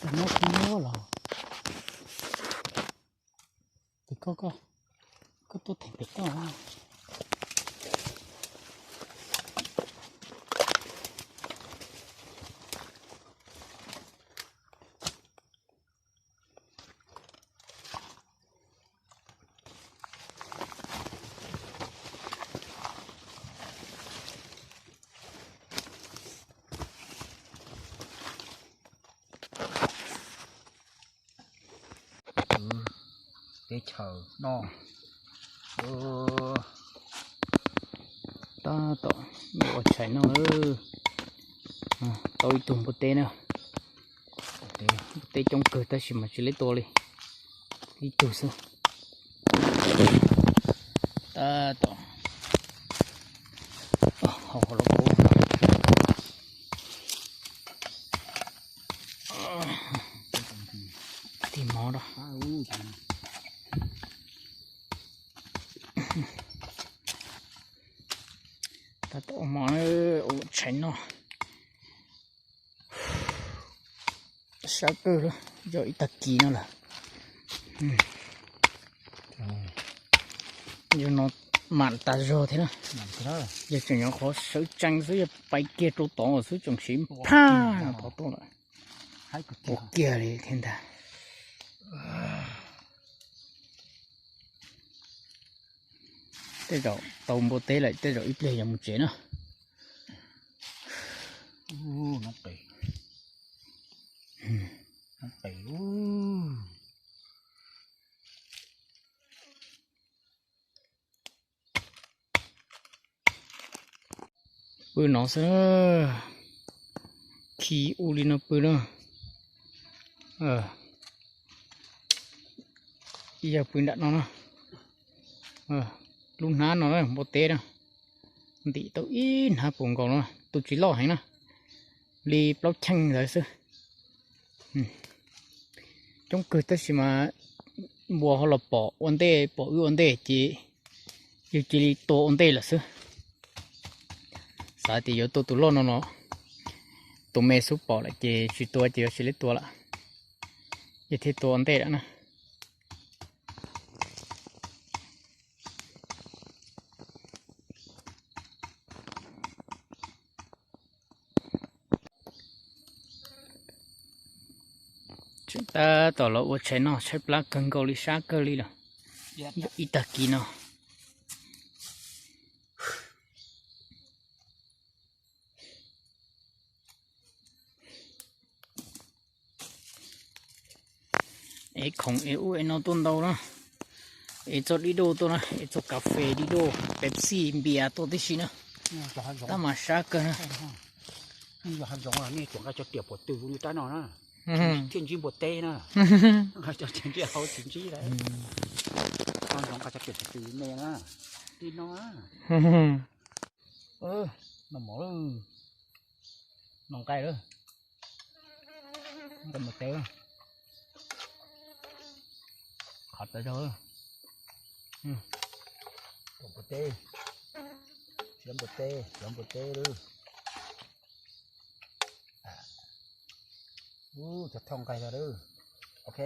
Tau noj kub nyob los pem koj, koj, koj tuaj theem pem koj. Teb chaws noj. Tab tom ua tshais noj. Tau ib tug npua teb na. Npua teb coob kawg tab sis mas tsis leb tua li. Ib tug xwb. Tab tom hau hauv lauj kaub. Tig mov rau. Tab tom ua mov, ua tshais noj. Sab kawg lawm, yog ib tag kis no lawm. Yog no mam tas zog thiab na. Yog tseem nyuam qhuav sawv tsees xwb, yog pais kiag rau tod xwb tseem siv phaj no pov tuaj lawm. Ua kiag li thiab ntag. Tej zaum tau npua teb lawm, tej zaum ib pliag yuav mus tsev na. Pw no xwb, khi ua li no pw na. Ib yawg pw nram no na. Lub hnab no na, npua teb na, ntim tau ib hnab puv nkaus no, tus tsis loj heev na, li plaub cheej ntawd xwb. Coob kawg tab sis mas npua ho los pom ua ntej, pom wb ua ntej ces yus cia li tua ua ntej lawm xwb. Xav tias yuav tua tus loj no no, tus me xub pom lawm ces tsis tua ces yuav tsis li tua lawm, yus thiaj tua ua ntej lawm na. Tseem tab tom los ua tshais noj tshaib plab kawg nkaus li, sab kawg li lawm. Ib tag kis no. Es khoom es ub es no tuaj ntau na, es txoj dib duj tuaj na, es txoj kas fes dib duj, Pepsi, npias tuaj tib si na. Tab mas sab kawg na. Nej tsuas nqa cov riam puas twg li rab no na, thiaj ntsib npua teb na. Nqa cov riam ntsib hauv tsis ntsib lawm. Nqa cov riam puas twg me na, li no na. Noj mov lawm, noj nqaij lawm, nqaij mus teb, qhov tawv zog, npua teb, siav npua teb, siav npua teb lawm. Ub, cov thoj nqaij zog lawm. Ok.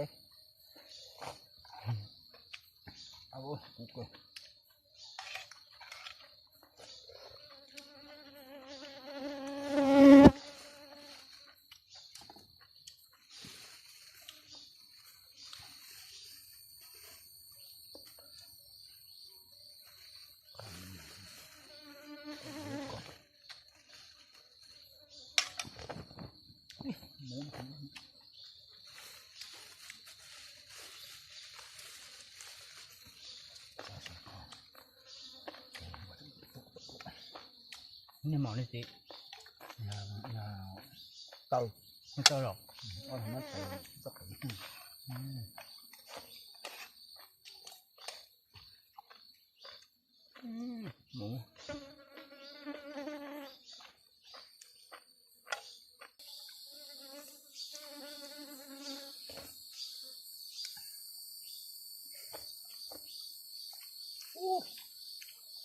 Nej mom nej txiv, tau, tau los.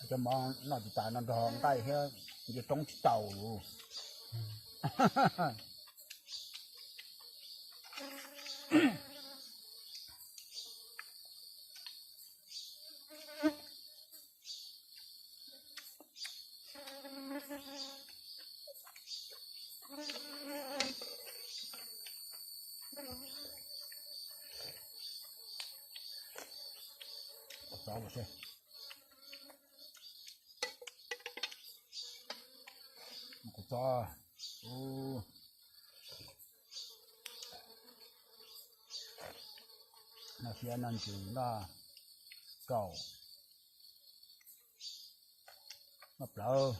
Cov mov noj tsis tas no nrog nqaij thiab nce roob tsis tau lawm. Kuv txob, noj siab noj ntsws noj kaum, noj plawv.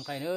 Nqaij na.